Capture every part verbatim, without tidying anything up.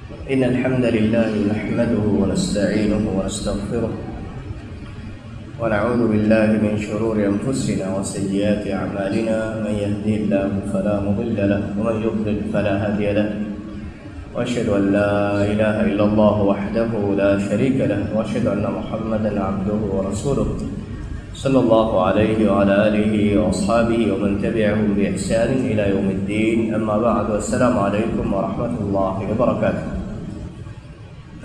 إن الحمد لله نحمده ونستعينه ونستغفره، ونعوذ بالله من شرور أنفسنا وسيئات أعمالنا. من يهده الله فلا مضل له، ومن يضلل فلا هادي له. وأشهد أن لا إله إلا الله وحده لا شريك له، وأشهد أن محمدا عبده ورسوله، صلى الله عليه وعلى آله وأصحابه ومن تبعهم بإحسان إلى يوم الدين. أما بعد، السلام عليكم ورحمة الله وبركاته.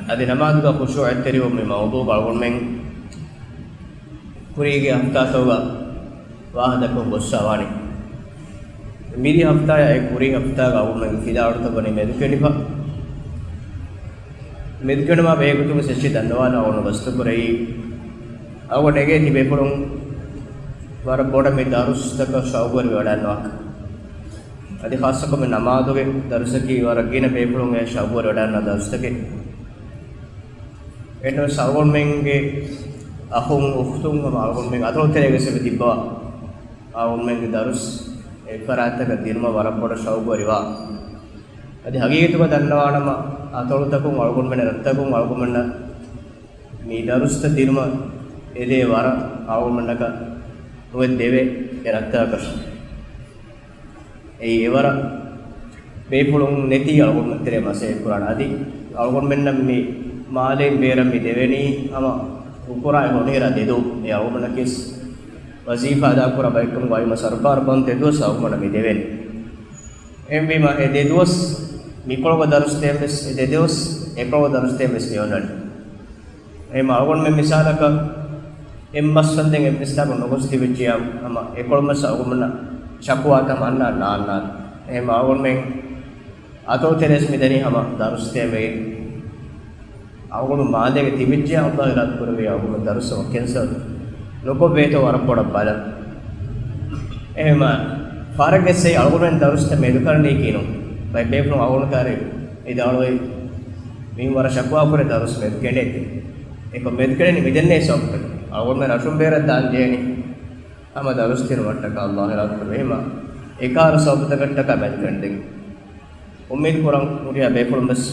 އަދި ނަމާދުގަ ޚުޝޫޢަތްތެރިވުން މި މައުޟޫޢުގަ އަޅުގަނޑުމެން ކުރީގެ ހަފްތާތަކުގަ ވާހަކަދައްކަން ގޮއްސަވާނީ. މިދިޔަ ހަފްތާއާ އެ ކުރީ ހަފްތާގަ އަޅުގަނޑުމެންގެ ފިލާވަޅުތައް ވަނީ މެދުކެނޑިފަ. މެދުކެނޑުމާ ބެހޭގޮތުން އެއްޗެއް ދަންނަވާލަން އަޅުގަނޑު ގަސްތުކުރެއީ، އަޅުގަނޑު އެނގޭ ތިބޭފުޅުން ވަރަށް ބޮޑަށް މި ދަރުސްތަކަށް ޝައުގުވެރިވެވަޑައިގަންނަވާ. އަދި ޚާއްޞަކޮށް މި ނަމާދުގެ ދަރުސަކީ ވަރަށް ގިނަ ބޭފުޅުން އެ ޝައުގުވެރިވެވަޑައިގަންނަވާ ދަރުސްތަކެއް. އެހެންނަމަވެސް އަޅުގަނޑުމެންގެ އަޚުން އުޚްތުން ހަމަ އަޅުގަނޑުމެންގެ އަތޮޅު ތެރޭގަ އެބަ ތިއްބަވާ އަޅުގަނޑުމެންގެ ދަރުސް އެ ފަރާތްތަކަށް ދިނުމަށް ވަރަށް ބޮޑަށް ޝައުގުވެރިވާ. އަދި ހަގީގަތުގަ ދަންނަވާނަމަ، އަތޮޅުތަކުން އަޅުގަނޑުމެން ރަށްތަކުން އަޅުގަނޑުމެންނަށް މި ދަރުސްތައް ދިނުމަށް އެދޭ ވަރަށް އަޅުގަނޑުމެންނަކަށް ނުއެއް ދެވޭ އެ ރަށްތަކަކަށް. އެއީ އެވަރަށް ބޭފުޅުން ނެތީ އަޅުގަނޑުމެން ތެރޭ މަސައްކަތް ކުރާނެ. އަދި އަޅުގަނޑުމެންނަށް މި މާލެއިން ބޭރަށް މި ދެވެނީ ހަމަ ހުކުރާ އެ ހޮނިހިރާ ދެދުވަހު. އެ އަޅުގަނޑަކީ ވަޒީފާ އަދާކުރާ ބައެއްކަމުގަ އައިމަ ސަރުކާރު ބަންދު ދެދުވަސް އަޅުގަނޑަށް މި ދެވެނީ. އެހެންވީމަ އެ ދެދުވަސް މިކޮޅުގަ ދަރުސް ދޭން ވެސް، އެ ދެދުވަސް އެކޮޅުގަ ދަރުސް ދޭން ވެސް މި އޮންނަނީ. އެހެންމަ އަޅުގަނޑުމެން މިސާލަކަށް އެއްމަސް ވަންދެން އެއްވެސް ތާކު ނުގޮސް ތިބެއްޖިޔާ ހަމަ އެކޮޅުމަސް އަޅުގަނޑުމެންނަށް ޝަކުވާތައް ހަމަ އަންނާން ނާންނާނެ. އެހެންމަ އަޅުގަނޑުމެން އަތޮޅު ތެރޭސް މިދަނީ ހަމަ ދަރުސް ދޭން ވެގެން. އަޅުގަނޑު މާލޭގަ ތިބެއްޖެ އައްލާހު އިރާދަ ކުރެއްވިޔާ އަޅުގަނޑު ދަރުސް ކެންސަލް ނުކޮށްވޭތޯ ވަރަށް ބޮޑަށް ބަލަން. އެހެންމަ ފާރަގެއްސައި އަޅުގަނޑުމެން ދަރުސްތައް މެދުކަރަނީކީ ނޫން. ބައެއް ބޭފުޅުން އަޅުގަނޑު ކާރި އިދާޅުވެ މިހެން ވަރަށް ޝަކުވާ ކުރޭ ދަރުސް މެދު ކެނޑޭތީ. އެކަމް މެދު ކެނޑެނީ މިދެންނޭ ސަބަބުތަކެއް. އަޅުގަނޑުމެން ރަށުން ބޭރަށް ދާން ޖެހެނީ ހަމަ ދަރުސް ދިނުމަށްޓަކާ އައްލާހު އިރާދަ ކުރެއްވީމަ އެކާރު ސަބަބުތަކަށްޓަކާ މެދު ކެނޑެނީ. އުއްމީދު ކުރަން ހުރިހާ ބޭފުޅުން ވެސް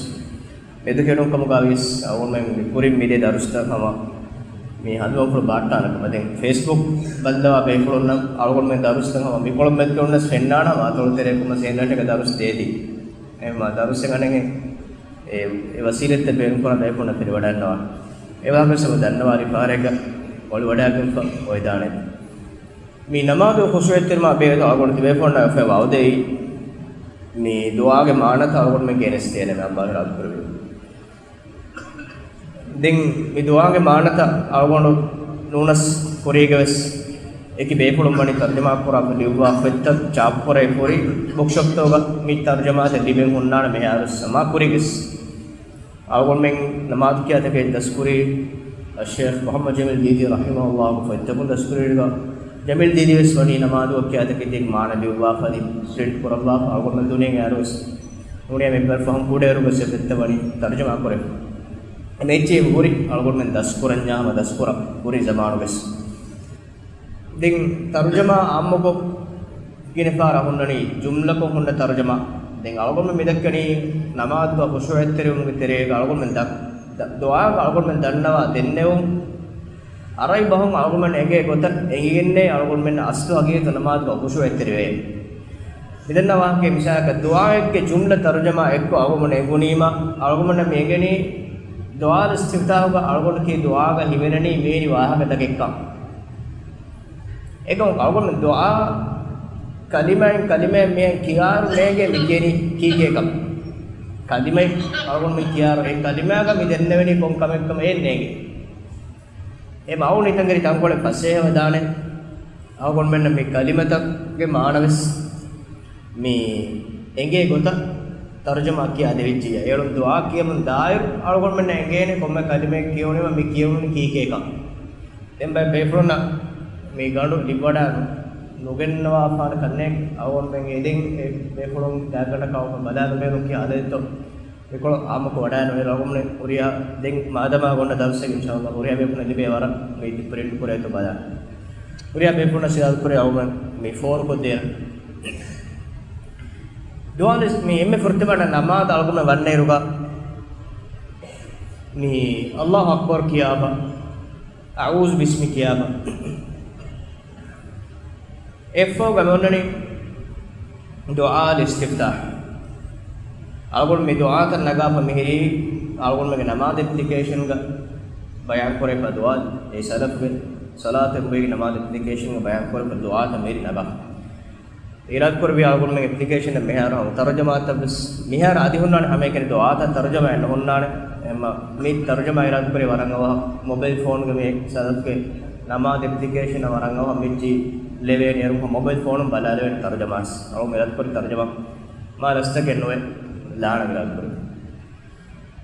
މެދުކެނޑުން ކަމުގައި ވިޔަސް އަޅުގަނޑުމެން މި ކުރިން މިދޭ ދަރުސްތައް ހަމަ މި ހަނދުމަފުޅު ބާއްޓާނެ ކަމަށް. ދެން ފޭސްބުކް ބައްލަވާ ބޭފުޅުންނަށް އަޅުގަނޑުމެން ދަރުސްތައް ހަމަ މިކޮޅުން މެދުކެނޑުނަސް ފެންނާނަމަ އަތޮޅު ތެރޭ ކޮމަސް އެންނަޓެކަ ދަރުސް ދޭތީ. އެހެންމަ ދަރުސް އެނގަނެގެން އެ، އެ ވަސީލަތްތައް ބޭނުންކުރާ ބޭފުޅުންނަށް ފެނިވަޑައިގަންނަވާނެ. އެވާހަކަ ސަބަބު ދަންނަވާ އަދި ފާރެއްގަ އޮޅިވަޑައިގެންފަ އޮވެދާނެ. މި ނަމާދު ޚުޝޫޢަތްތެރިމާ ބޭރު އަޅުގަނޑު ތިބޭފުޅުންނާ އެފަ ވައުދެއީ މި ދުޢާގެ މާނަތައް އަޅުގަނޑުމެން ގެނެސްދޭނެ މެ އައްލާހު އިރާދަ ކުރެއްވި. ދެން މި ދުޢާގެ މާނަތައް އަޅުގަނޑު ނޫނަސް ކުރީގަވެސް އެކި ބޭފުޅުން ވަނީ ތަރުޖަމާ ކުރާ ލިޔުއްވާ ފޮތްތައް ޗާޕުކުރައި ފުރި ބުކްޝޮޕްތަކުގަ މި ތަރުޖަމާތައް ލިބެން ހުންނާނެ މިހާރު ސަމާ ކުރީގަސް. އަޅުގަނޑުމެން ނަމާދު ކިޔާތަކެއް ދަސްކުރީ އައްޝޭޚް މުޙައްމަދު ޖަމީލް ދީދީ ރަޙިމަހުﷲ ފޮތްތަކުން ދަސްކުރިއިރުގަ، ޖަމީލް ދީދީ ވެސް ވަނީ ނަމާދު ކިޔާތަކެތި މާނަ ލިޔުއްވާފަ އަދި ޕްރިންޓް ކުރައްވާފަ. އަޅުގަނޑުމެން ދުނިޔެ އަރުވެސް ނޫނީ މިންބަރު ފަހުން ކުޑައިރުގަ ސެފެއްތަ ވަނީ ތަރުޖަމާ ކުރެ. މެއްޗޭ ހުރި އަޅުގަނޑުމެން ދަސްކުރަންޏާ ހަމަ ދަސްކުރަ ހުރި ޒަމާނުގެސް. ދެން ތަރުޖަމާ އާއްމުކޮށް ގިނަ ފަހަރަށް ހުންނަނީ ޖުމްލަކޮށް ހުންނަ ތަރުޖަމާ. ދެން އަޅުގަނޑުމެން މިދައްކަނީ ނަމާދުގަ ޚުޝޫޢަތްތެރިވުމުގެ ތެރޭގަ އަޅުގަނޑުމެން ދަ-، ދަ-، ދުޢާގަ އަޅުގަނޑުމެން ދަންނަވާ ދެންނެވުން. އަރަބި ބަހުން އަޅުގަނޑުމެން އެނގޭ ގޮތަށް އެނގިގެންނޭ އަޅުގަނޑުމެން އަސްލު ހަގީގަތު ނަމާދުގަ ޚުޝޫޢަތްތެރިވޭ. މިދަންނަ ވާހަކަ މިސާލަކަށް ދުޢާއެއްގެ ޖުމްލަ ތަރުޖަމާ އެއްކޮށް އަޅުގަނޑު އެނގުނީމަ އަޅުގަނޑަށް މި އެނގެނީ ދުޢާ އިސްތިފްތާޙުގަ އަޅުގަނޑަކީ ދުޢާގަ ހިމެނެނީ މިވެނި ވާހަކަތަކެއްކަން. އެކަމަކު އަޅުގަނޑު ދުޢާ ކަލިމައިން ކަލިމައަށް މިހެން ކިޔާއިރު ނޭނގޭ މި ކިޔަނީ ކީކޭކަން. ކަލިމައެއް އަޅުގަނޑު މި ކިޔާއިރު އެ ކަލިމާގަ މި ދެންނެވެނީ ކޮން ކަމެއްކަމަށް އެއް ނޭނގޭ. އެ މައުން ހިތަށް އެރި ތަންކޮޅެއް ފަސޭހަވެދާނެ. އަޅުގަނޑުމެންނަށް މި ކަލިމަތަކުގެ މާނަވެސް މި އެނގޭ ގޮތަށް ތަރުޖަމާ ކިޔާ ދެވިއްޖިއްޔާ. އޭރުން ދުޢާ ކިޔަމުން ދާއިރު އަޅުގަނޑުމެންނަށް އެނގޭނެ ކޮންމެ ކަލިމައެއް ކިޔުނީމަ މި ކިޔުނީ ކީކޭކަން. ދެން ބައެއް ބޭފުޅުންނަށް މި ގަނޑު ލިބިވަޑައި ނުގެންނަވާފާނެ ކަންނޭނގެ އަޅުގަނޑުމެން އެދެން އެ ބޭފުޅުން ދާގަނޑަކަށް އަޅުގަނޑު ބަލާލުމޭރު ކިޔާ އަދަދެއްތޯ. މިކޮޅު އާއްމުކޮށް ވަޑައިނުވޭ. އަޅުގަނޑުމެން ހުރިހާ ދެން މާދަމާ އޮންނަ ދަރުސެއް އިންޝާﷲ ހުރިހާ ބޭފުޅުން ލިބޭ ވަރަށް މި ޕްރިންޓް ކުރޭތޯ ބަލާ. ހުރިހާ ބޭފުޅުންނަށް ސިޔާދަތު ކުރޭ އަޅުގަނޑު މި ފޯރުކޮށްދޭނަން. ދުޢާ ލިސްޓް މި އެންމެ ފުރަތަމަ ނަމާދަށް އަޅުގަނޑުމެން ވަންނައިރުގަ މި ﷲ އަކްބަރު ކިޔާފަ، އަޢޫޛު ބިސްމި ކިޔާފަ. އެއަށްފަހު މި އޮންނަނީ ދުޢާ އިސްތިފްތާޙް. އަޅުގަނޑު މި ދުޢާތައް ނަގާފަ މިހިރީ އަޅުގަނޑުމެންގެ ނަމާދު އެޕްލިކޭޝަންގަ ބަޔާންކުރެވިފަ ދުޢާ، އެ ސަލަފުގެ ޞަލާތެއް އުޅޭގެ ނަމާދު އެޕްލިކޭޝަންގަ ބަޔާންކުރެވިފަ ދުޢާތައް މިހިރީ ނަގާފަ. އިރާދަކުރެއްވި އަޅުގަނޑުމެން އެޕްލިކޭޝަން މިހާރު ހަމަ ތަރުޖަމާތައް ވެސް މިހާރު އަދި ހުންނާނެ، ހަމައެކަނި ދުޢާތައް ތަރުޖަމާއެއް ނުހުންނާނެ. އެހެންމަ މި ތަރުޖަމާ އިރާދަކުރީ ވަރަށް އަވަހަށް މޮބައިލް ފޯނުގެ މި ސަލަފުގެ ނަމާދު އެޕްލިކޭޝަނަށް ވަރަށް އަވަހަށް މިއްޗި ލެވޭނެ އޭރު މޮބައިލް ފޯނުން ބަލާލެވޭނެ ތަރުޖަމާސް. އަޅުގަނޑު އިރާދަކުރި ތަރުޖަމާ މާ ލަސްތަކެއް ނުވެ ލާނަ އިރާދަކުރީ.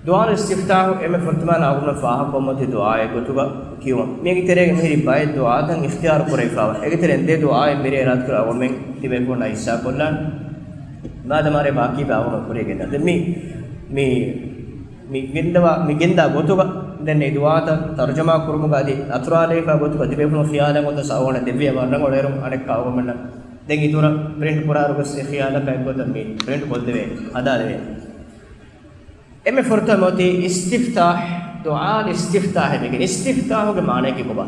ދުޢާ އިސްތިފްތާޙު އެންމެ ފުރަތަމަ އަޅުގަނޑު ފާހަގަކޮށްފަ އޮތީ ދުޢާއެއް ގޮތުގަ ކިޔުމަށް. މީގެ ތެރޭގަ މިހިރީ ބައެއް ދުޢާތައް އިޚްތިޔާރު ކުރެވިފައިވާ. އޭގެ ތެރެއިން ދެ ދުޢާއެއް މިރޭ އިރާދަކުރެވި އަޅުގަނޑުމެން ތިބޭފުޅުންނާ ހިއްސާކޮށްލާން. މާދަމާ ރޭ ބާކީ ބާވަމަ ކުރިޔަށް ގެންދާ. ދެން މި، މި، މި، މި ގެންދަވާ، މި ގެންދާ ގޮތުގަ ދެން އެ ދުޢާތައް ތަރުޖަމާ ކުރުމުގަ އަދި އަތުރާލެވިފަ ގޮތުގަ ތިބޭފުޅުން ޚިޔާލަށް އޮތަ ސައުވަނަ ދެއްވިޔަ ވަރަށް އޮޅޭރު އަނެއްކާ އަޅުގަނޑުމެންނަށް. ދެން އިތުރަށް ޕްރިންޓް ކުރާއިރު ވެސް އެ ޚިޔާލަކަށް އެއްގޮތަށް މި ޕްރިންޓް ކޮށްދެވޭ، ހަދާލެވޭ. އެންމެ ފުރަތަމަ އޮތީ އިސްތިފްތާޙް، ދުޢާ އިސްތިފްތާޙް މިގެން. އިސްތިފްތާޙުގެ މާނަޔަކީ ކޮބާ؟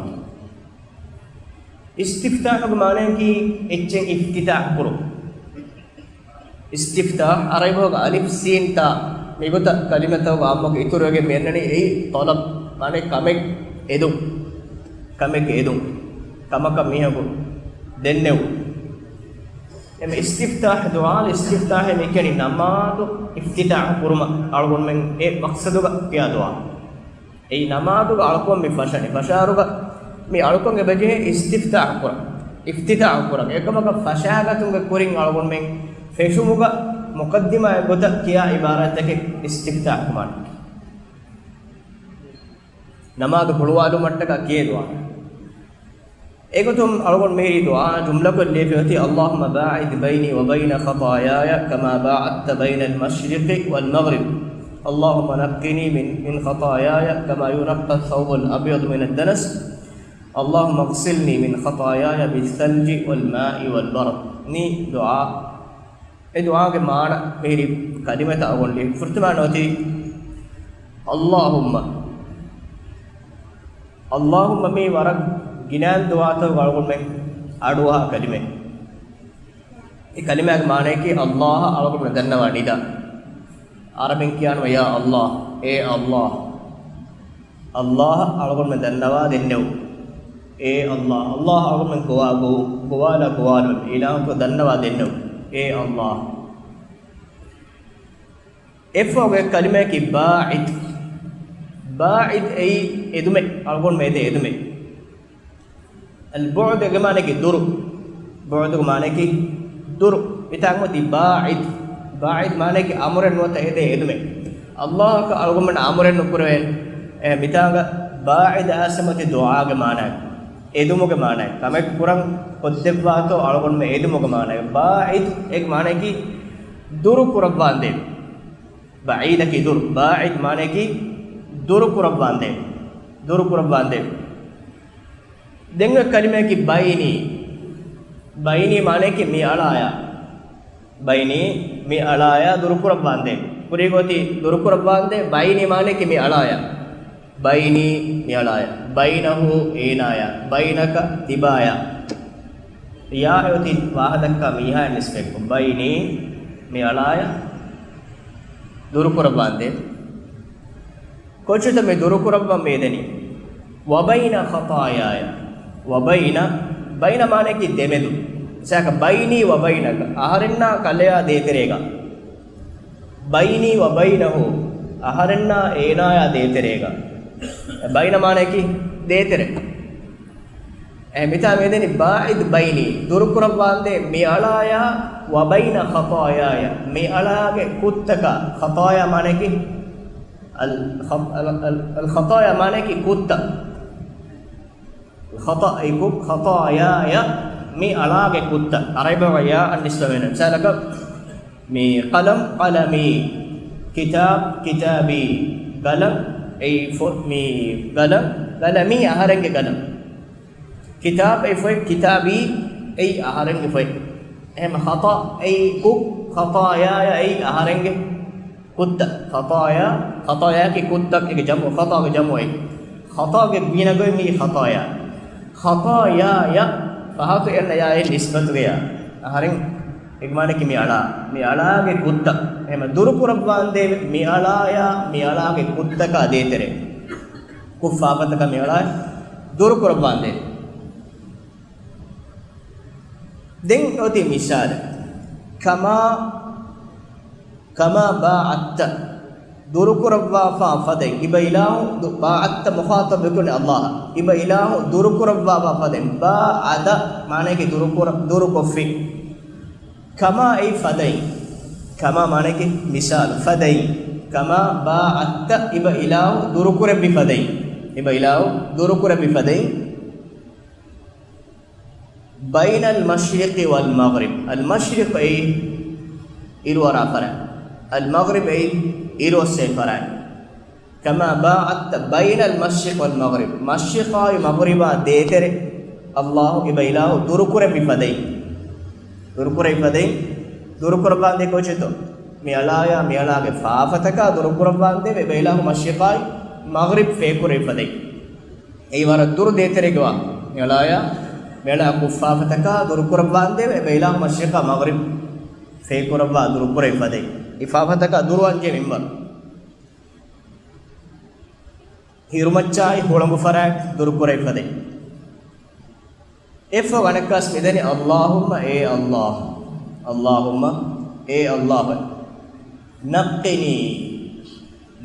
އިސްތިފްތާޙުގެ މާނަޔަކީ އެއްޗެއް އިފްތިތާޙު ކުރުން. އިސްތިފްތާޙް ޢަރަބި ބަހުގަ އަލިފް ސީން ތާ މިގޮތަށް ކަލިމަތަކުގަ އާއްމުކޮށް އިތުރުވެގެން މި އަންނަނީ އެއީ ޠަލަބް، މާނަ ކަމެއް އެދުން. ކަމެއް އެދުން. ކަމަކަށް މީހަކު ދެންނެވުން. އެމެ އިސްތިފްތާޙް، ދުޢާ އިސްތިފްތާޙް މި ކިޔަނީ ނަމާދު އިފްތިތާޙް ކުރުމަށް އަޅުގަނޑުމެން އެ މަޤްޞަދުގަ ކިޔާ ދުޢާ. އެއީ ނަމާދުގަ އަޅުކަމަށް މި ފަށަނީ. ފަށާއިރުގަ މި އަޅުކަމުގެ ބެޖެހޭ އިސްތިފްތާޙް ކުރަން. އިފްތިތާޙް ކުރަން. އެކަމަކަށް ފަށާގަތުމުގެ ކުރިން އަޅުގަނޑުމެން ފެށުމުގަ މުޤައްދިމާއެއް ގޮތަށް ކިޔާ ޢިބާރާތްތަކެއް އިސްތިފްތާޙް ކުރުމާ. ނަމާދު ހުޅުވާލުމަށްޓަކާ ކިޔޭ ދުޢާ. އެގޮތުން އަޅުގަނޑު މިހިރީ ދުޢާ ޖުމްލަކޮށް ލިޔެފި އޮތީ، اللهم باعد بيني وبين خطاياي كما باعدت بين المشرق والمغرب. اللهم نقني من، من خطاياي كما ينقى الثوب الأبيض من الدنس. اللهم اغسلني من خطاياي بالثلج والماء والبرد. މި ދުޢާ އެ ދުޢާގެ މާނަ މިހިރީ ކަލިމަތައް އަޅުގަނޑު ލިޔެ. ފުރަތަމަ އޮތީ، اللهم. اللهم މީ ވަރަށް ގިނައިން ދުޢާތަކުގަ އަޅުގަނޑުމެން އަޑުއަހާ ކަލިމައެއް. އެ ކަލިމާގެ މާނަޔަކީ، ﷲ އަށް އަޅުގަނޑުމެން ދަންނަވާ ނިދާ. ޢަރަބިން ކިޔާނަމަ، ޔާ ﷲ، އޭ ﷲ. ﷲ އަށް އަޅުގަނޑުމެން ދަންނަވާ ދެންނެވުން. އޭ ﷲ، ﷲ އަޅުގަނޑުމެން ގޮވާ ގޮވުން، ގޮވާލާ ގޮވާލުން، އިލާހަކު ދަންނަވާ ދެންނެވުން. އޭ ﷲ. އެއަށްފަހުގެ ކަލިމަޔަކީ ބާޢިދް. ބާޢިދް އެއީ އެދުމެއް، އަޅުގަނޑުމެން އެދޭ އެދުމެއް. އަލްބުޢުދުގެ މާނަޔަކީ ދުރު. ބުޢުދުގެ މާނަޔަކީ ދުރު. މިތާ އޮތީ ބާޢިދް. ބާޢިދް މާނަޔަކީ އަމުރެއް ނުވަތަ އެދޭ އެދުމެއް. ﷲ އަށް އަޅުގަނޑުމެން އަމުރެއް ނުކުރެވޭނެ. އެ، މިތާގަ ބާޢިދް އައިސް އޮތީ ދުޢާގެ މާނަ. އެދުމުގެ މާނަ. ކަމެއް ކުރަން ކޮށްދެއްވާތޯ އަޅުގަނޑުމެން އެދުމުގެ މާނަ. ބާޢިދް އޭގެ މާނަޔަކީ ދުރު ކުރައްވާނދޭ. ބަޢީދަކީ ދުރު. ބާޢިދް މާނަޔަކީ ދުރު ކުރައްވާނދޭ. ދުރު ކުރައްވާނދޭ. ދެން އޮތް ކަލިމަޔަކީ ބައިނީ. ބައިނީ މާނަޔަކީ މި އަޅާޔާ. ބައިނީ މި އަޅާޔާ ދުރު ކުރައްވާނދޭ. ކުރީގަ އޮތީ ދުރު ކުރައްވާނދޭ، ބައިނީ މާނަޔަކީ މި އަޅާޔާ. ބައިނީ މި އަޅާޔާ. ބައިނަހު އޭނާޔާ. ބައިނަކަ ތިބާޔާ. ޔާ އެ އޮތީ ވާހަކަދައްކާ މީހާޔަށް ނިސްބަތްކޮށް. ބައިނީ މި އަޅާޔާ ދުރު ކުރައްވާނދޭ. ކޮއްޗެއްތަ މި ދުރުކުރައްވަން މި އެދެނީ؟ ވަބައިނަ ޚަޠާޔާޔަ. ވަބައިނަ، ބައިނަ މާނަޔަކީ ދެމެދު. މިސާލަކަށް، ބައިނީ ވަބައިނަކަ، އަހަރެންނާ ކަލެޔާ ދޭތެރޭގަ. ބައިނީ ވަބައިނަހު، އަހަރެންނާ އޭނާޔާ ދޭތެރޭގަ. ބައިނަ މާނަޔަކީ ދޭތެރެ. އެ މިތާ މި އެދެނީ ބާޢިދް ބައިނީ، ދުރުކުރައްވާނދޭ މި އަޅާޔާ، ވަބައިނަ ޚަޠާޔާޔަ، މި އަޅާގެ ކުށްތަކާ. ޚަޠާޔާ މާނަޔަކީ އަލް ޚަ-، އަލް، އަލް، އަލް ޚަޠާޔާ މާނަޔަކީ ކުށްތައް. ޚަޠާ، އެ ކުށް، ޚަޠާޔާޔަ، މި އަޅާގެ ކުށްތައް. ޢަރަބި ބަހުގަ ޔާ އަށް ނިސްބަތް ވެއްޖެ. މިސާލަކަށް، މި ޤަލަމް، ޤަލަމީ. ކިތާބް، ކިތާބީ. ގަލަން، އެއީ ފޮތް، މި ގަލަން، ގަލަމީ އަހަރެންގެ ގަލަން. ކިތާބް އެއީ ފޮތް، ކިތާބީ އެއީ އަހަރެންގެ ފޮތް. އެހެން ޚަޠާ އެއީ ކުށް، ޚަޠާޔާޔަ އެއީ އަހަރެންގެ ކުއްތަ. ޚަޠާޔާ، ޚަޠާޔާގެ ކުއްތަ، އޭގެ ޖަމު، ޚަޠާގެ ޖަމު އެއް. ޚަޠާގެ ގިނަގޮތް މީ ޚަޠާޔާ. ޚަޠާޔާޔަ، ފަހަތު އެންނަ ޔާއެއް ނިސްބަތުގެޔާ. އަހަރެން އެގެ މާނައަކީ މި އަޅާ، މި އަޅާގެ ކުއްތަ. އެހެމަ ދުރުކުރައްވާނދޭވެ، މި އަޅާޔާ، މި އަޅާގެ ކުއްތަކާ ދޭތެރޭ. ކުށް ފާފަތަކާ މި އަޅާ ދުރުކުރައްވާނދޭ. ދެން އޮތީ މިސާލެއް. ކަމާ، ކަމާ ބާޢައްތަ، ދުރުކުރައްވާފާ ފަދައިން. އިބަ އިލާހު ދު-، ބާޢައްތަ މުޚާޠަބު ކުރަނީ އައްލާހަށް. އިބަ އިލާހު ދުރުކުރައްވާފާ ފަދައިން. ބާޢަދަ މާނައަކީ ދުރުކުރ-، ދުރުކޮށްފި. ކަމާ އެއީ ފަދައިން. ކަމާ މާނައަކީ މިސާލު، ފަދައިން. ކަމާ ބާޢައްތަ، އިބަ އިލާހު ދުރުކުރެއްވި ފަދައިން. އިބަ އިލާހު ދުރުކުރެއްވި ފަދައިން. ބައިނަލް މަޝްރިޤި ވަލް މަޣްރިބް. އަލް މަޝްރިޤު އެއީ އިރުއަރާ ފަރާތް. އަލް މަޣްރިބް އެއީ އިރުއޮއްސޭ ފަރާތް. ކަމާ ބާޢައްތަ ބައިނަލް މަޝްރިޤި ވަލް މަޣްރިބް. މަޝްރިޤާއި މަޣްރިބާ ދޭތެރެ އައްލާހު، އިބަ އިލާހު ދުރުކުރެއްވި ފަދައިން. ދުރުކުރެއްވި ފަދައިން. ދުރުކުރައްވާނދޭ ކޯޗެއްތޯ؟ މި އަޅާޔާ މި އަޅާގެ ފާފަތަކާ ދުރުކުރައްވާނދޭ، އިބަ އިލާހު މަޝްރިޤާއި މަޣްރިބް ފޭކުރެއްވި ފަދައިން. އެއީ ވަރަށް ދުރު ދޭތެރޭގެ ވާ. މި އަޅާޔާ، މި އަޅާ ކުށް ފާފަތަކާ ދުރުކުރައްވާނދޭވެ، އިބަ އިލާހު މަޝްރިޤާ މަޣްރިބް ފޭކުރައްވާ ދުރުކުރެއްވި ފަދައިން. އެ ފާފަތަކާ ދުރުވާންޖެހޭ މިންވަރު. ހިރުމައްޗާއި ހުޅަނގު ފަރާތް ދުރުކުރެއްވި ފަދައިން. އެއަށްފަހު އަނެއްކާސް މިދަނީ އައްލާހުއްމަ އޭ އައްލާހު. އައްލާހުއްމަ އޭ އައްލާހު. ނައްޤިނީ.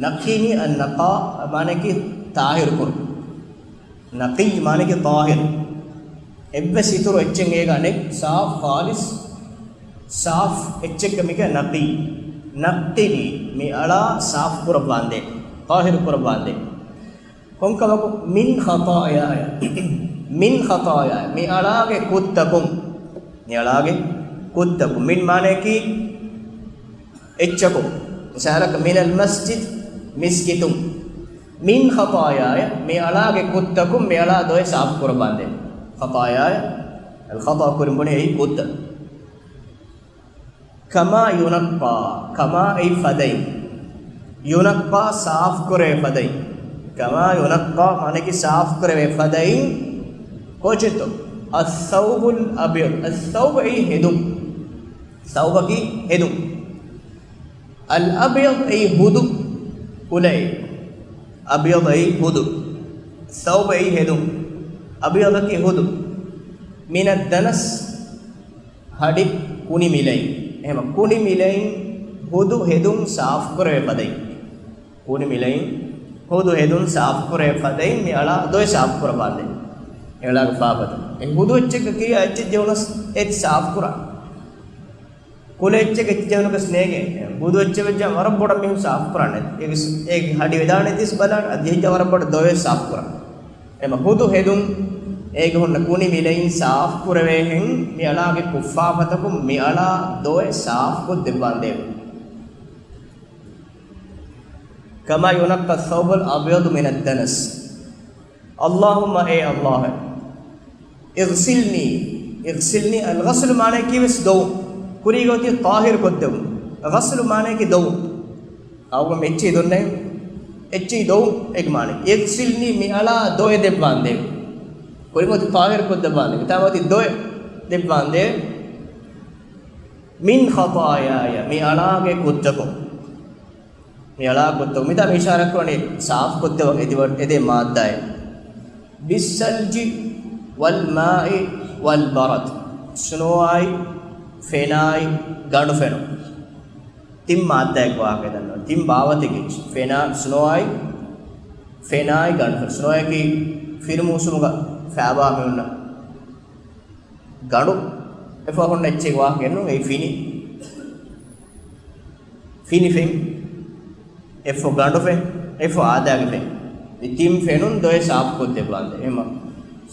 ނައްޤިނީ އައްނަޤާ މާނައަކީ ޠާހިރު ކުރުން. ނަޤީ މާނައަކީ ޠާހިރު. އެއްވެސް އިތުރު އެއްޗެއް އޭގަ ނެތް، ސާފް، ޚާލިޞް، ސާފް އެއްޗެއް މިކަން ނަޤީ. ނައްޤިނީ، މި އަޅާ ސާފް ކުރައްވާނދޭ، ޠާހިރު ކުރައްވާނދޭ. ކޮންކަމަކު؟ މިން ޚަޠާޔާޔަ. މިން ޚަޠާޔާޔަ. މި އަޅާގެ ކުއްތަކުން. މި އަޅާގެ ކުއްތަކުން. މިން މާނައަކީ އެއްޗަކު. މިސާލަކަށް، މިނަލް މަސްޖިދް، މިސްކިތުން. މިން ޚަޠާޔާޔަ، މި އަޅާގެ ކުއްތަކުން މި އަޅާ ދޮވެ ސާފު ކުރައްވާނދޭ. ޚަޠާޔާޔަ، އަލް ޚަޠާ ކުރިން ބުނީ އެއީ ކުއްތަ. ކަމާ ޔުނައްޤާ، ކަމާ އެއީ ފަދައިން. ޔުނައްޤާ ސާފު ކުރެވޭ ފަދައިން. ކަމާ ޔުނައްޤާ މާނައަކީ ސާފު ކުރެވޭ ފަދައިން. ކޯޗެއްތޯ؟ އައްސައުބުލް އަބްޔަޟް. އައްސައުބު އެއީ ހެދުން. ސައުބަކީ ހެދުން. އަލް އަބްޔަޟް އެއީ ހުދު ކުލައެއް. އަބްޔަޟް އެއީ ހުދު. ސައުބު އެއީ ހެދުން. އަބްޔަޟަކީ ހުދު. މިނައްދަނަސް ހަޑި ކުނި މިލައިން. އެހެމަ ކުނި މިލައިން ހުދު ހެދުން ސާފު ކުރެވޭ ފަދައިން. ކުނި މިލައިން ހުދު ހެދުން ސާފު ކުރެވޭ ފަދައިން މި އަޅާ ދޮވެ ސާފު ކުރައްވާނދޭ. އެ އަޅާގެ ފާފަތައް. އެ ހުދު އެއްޗެއްގަ ކިރިޔާ އެއްޗެއް ޖެހުނަސް އެއް ސާފު ކުރާ. ކުލަ އެއްޗެއް އެއްޗެއް ޖެހުނަކަސް ނޭނގެ. ހުދު އެއްޗެއް ވެއްޖާ ވަރަށް ބޮޑަށް މީހުން ސާފު ކުރާނެ. އޭގެ ސް-، އޭގެ ހަޑި ވެދާނެ ތިސް ބަލާނެ. އަދި ޖެހިއްޖާ ވަރަށް ބޮޑަށް ދޮވެ ސާފު ކުރާ. އެމަ ހުދު ހެދުން އޭގެ ހުންނަ ކުނި މިލައިން ސާފު ކުރެވޭހެން މި އަޅާގެ ކުށްފާފަތަކުން މި އަޅާ ދޮވެ ސާފު ކޮށްދެއްވާނދޭވެ. ކަމާ ޔުނައްޤައް ޘައުބުލް އަބްޔަޟު މިނައްދަނަސް. އައްލާހުއްމަ އޭ އައްލާހު. އިޣްސިލްނީ. އިޣްސިލްނީ އަލްޣަސްލު މާނައަކީ ވެސް ދޮވުން. ކުރީގަ އޮތީ ޠާހިރު ކޮށްދެވުން. ޣަސްލު މާނައަކީ ދޮވުން. އައުގަ މެއްޗީ ދޮންނެ. އެއްޗީ ދޮވުން އޭގެ މާނަ. އިޣްސިލްނީ މި އަޅާ ދޮވެ ދެއްވާނދޭ. ކުރިން އޮތީ ޠާހިރު ކޮށްދެއްވާނދޭ. މިތާ އޮތީ ދޮވެ ދެއްވާނދޭ. މިން ޚަޠާޔާޔަ މި އަޅާގެ ކުއްތަކުން. މި އަޅާ ކުއްތަކުން މިތާ މި އިޝާރާތް ކުރަނީ ސާފު ކޮށްދެވަން އެދިވަ-، އެދޭ މާއްދާއެއް. ބިއްސަލްޖި ވަލް މާއި ވަލް ބަރަދް. ސްނޯއާއި، ފެނާއި، ގަނޑު ފެނުން. ތިން މާއްދާއެއް ވާހަކަ ދަންނަވަން. ތިން ބާވަތެއްގެ ފެނާ، ސްނޯއާއި، ފެނާއި ގަނޑު ފެނުން. ސްނޯއަކީ ފިރި މޫސުމުގަ ފައިބާ މި ހުންނަ ގަނޑު. އެފަހުން އެއްޗެއް ވާހަކަ ގެންނުން އެއީ ފިނި. ފިނި ފެން. އެއަށްފަހު ގަނޑު ފެން. އެއަށްފަހު އާދައިގެ ފެން. މި ތިން ފެނުން ދޮވެ ސާފު ކޮށްދެއްވާނދޭ. އެހެމަ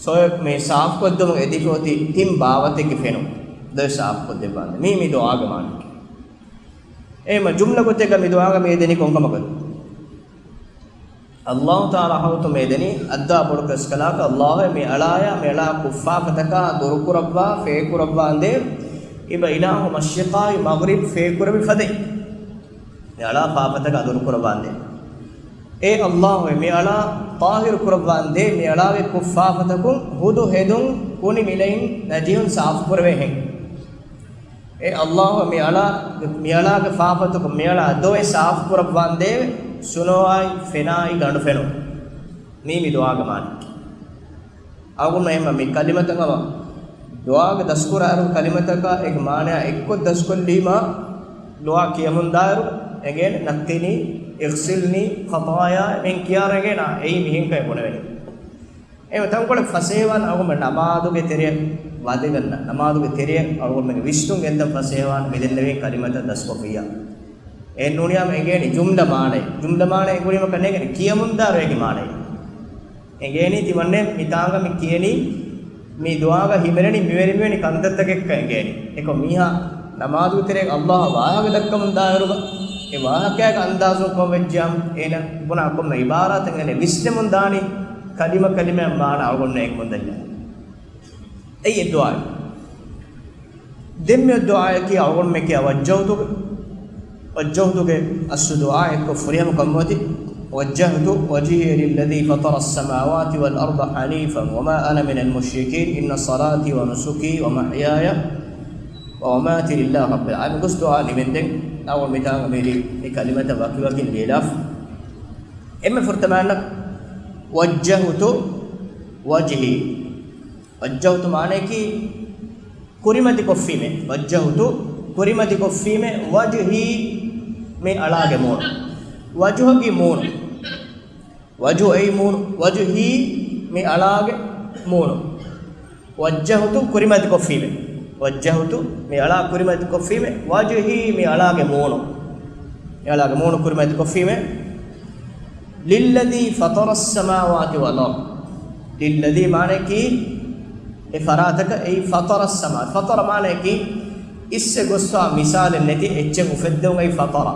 ސޯ މި ސާފު ކޮށްދެމުން އެދިފަ އޮތީ ތިން ބާވަތެއްގެ ފެނުން ދޮވެ ސާފު ކޮށްދެއްވާނދޭ. މީ މި ދުޢާގެ މާނައަކީ. އެހެމަ ޖުމްލަ ގޮތެއްގަ މި ދުޢާގަ މި އެދެނީ ކޮންކަމަކަށް؟ އައްލާހު ތަޢާލާ ޙަޟްރަތު މި އެދެނީ އައްދާ ބޮޑު ކަސްކަލާކަށް، އައްލާހު މި އަޅާޔާ މި އަޅާ ކުށްފާފަތަކާ ދުރުކުރައްވާ ފޭކުރައްވާނދޭ. އިބަ އިލާހު މަޝްރިޤާއި މަޣްރިބް ފޭކުރެއްވި ފަދައިން. އަޅާ ފާފަތަކަށް އަދުރު ކުރައްވާނދޭ. އޭ އައްލާހުވެ، މި އަޅާ ޠާހިރު ކުރައްވާނދޭ، މި އަޅާގެ ކުށް ފާފަތަކުން ހުދު ހެދުން ކުނި މިލައިން ނަޖިހުން ސާފު ކުރެވޭހެން. އޭ އައްލާހު، މި އަޅާ، މި އަޅާގެ ފާފަތަކުން މި އަޅާ ދޮވެ ސާފު ކުރައްވާނދޭވެ، ސުނޯއާއި ފެނާއި ގަނޑު ފެނުން. މީ މި ދުޢާގެ މާނަ. އަޅުގަނޑު އެހެންމަ މި ކަލިމަތައް ހަމަ ދުޢާގެ ދަސްކުރާއިރު، ކަލިމަތަކާ އޭގެ މާނަޔާ އެއްކޮށް ދަސްކޮށްލީމާ، ދުޢާ ކިޔަމުންދާއިރު އެނގޭނެ، نقني، اغسلني، خطاياي، މިހެން ކިޔާއިރު އެނގޭނެ، އެއީ މިހެންކަން ބުނެވެނީ. އެހެން ތަންކޮޅެއް ފަސޭހަވާން އަޅުގަނޑު ނަމާދުގެ ތެރެއަށް ވަދެގަންނަ، ނަމާދުގެ ތެރެއަށް އަޅުގަނޑުމެންގެ ވިސްނުން ގެންދަން ފަސޭހަވާން މި ދެންނެވި ކަލިމަތައް ދަސްކޮށްފިއްޔާ. އެ ނޫނިއްޔާމަ އެނގޭނެ ޖުމްލަ މާނައެއް. ޖުމްލަ މާނައެއް އެނގުނީމަ ކަންނޭނގެ ކިޔަމުންދާއިރު އޭގެ މާނައެއް އެނގޭނީ. ތިމަންނެ މިތާނގަ މި ކިޔަނީ، މި ދުޢާގަ ހިމެނެނީ މިވެރި މިވެނި ކަންތައްތަކެއްކަން އެނގޭނީ. އެކަމަ މީހާ ނަމާދުގެ ތެރޭގަ އައްލާހަށް ވާހަކަ ދައްކަމުން ދާއިރުގަ، އެ ވާހަކައިގެ އަންދާޒުން ކޮން ވެއްޖެއްޔާމަ، އޭނަ ބުނާ ކޮންމެ ޢިބާރާތެއް އޭނަ ވިސްނެމުން ދާނީ، ކަލިމަ ކަލިމައަށް މާނަ އަޅުގަނޑު އެނގުމުން ދަންޏާ. އެއީ އެއް ދުޢާއެއް. ދެން މި ދުޢާއަކީ އަޅުގަނޑުމެން ކިޔާ ވައްޖަހުތުގެ، ވައްޖަހުތުގެ އަސްލު ދުޢާ އެއްކޮށް ފުރިހަމަ ކަމުމަތި، وجهت وجهي للذي فطر السماوات والأرض حنيفا وما أنا من المشركين إن صلاتي ونسكي ومحياي ومماتي لله رب العالمين. ގޮސް ދުޢާ ނިމެންދެން އަޅުގަނޑު މިތާނގަ މިރީ މި ކަލިމަތައް ވަކިވަކިން ލިޔެލާފަ. އެންމެ ފުރަތަމަ އަންނަ، وجهت وجهي. ވައްޖަހުތު މާނައަކީ ކުރިމަތިކޮށްފީމޭ. ވައްޖަހުތު ކުރިމަތިކޮށްފީމޭ. ވަޖްހީ މި އަޅާގެ މޫނު. ވަޖްހަކީ މޫނު. ވަޖްހު އެއީ މޫނު. ވަޖްހީ މި އަޅާގެ މޫނު. ވައްޖަހުތު ކުރިމަތިކޮށްފީމޭ. ވައްޖަހުތު މި އަޅާ ކުރިމަތިކޮށްފީމޭ. ވަޖްހީ މި އަޅާގެ މޫނު. މި އަޅާގެ މޫނު ކުރިމަތިކޮށްފީމޭ. للذي فطر السماوات والأرض. للذي މާނައަކީ އެ ފަރާތަކަށް، އެއީ فطر السماوات. فطر މާނައަކީ އިސްވެ ގޮސްފާ މިސާލެއް ނެތި އެއްޗެއް އުފެއްދެވުން، އެއީ فطر.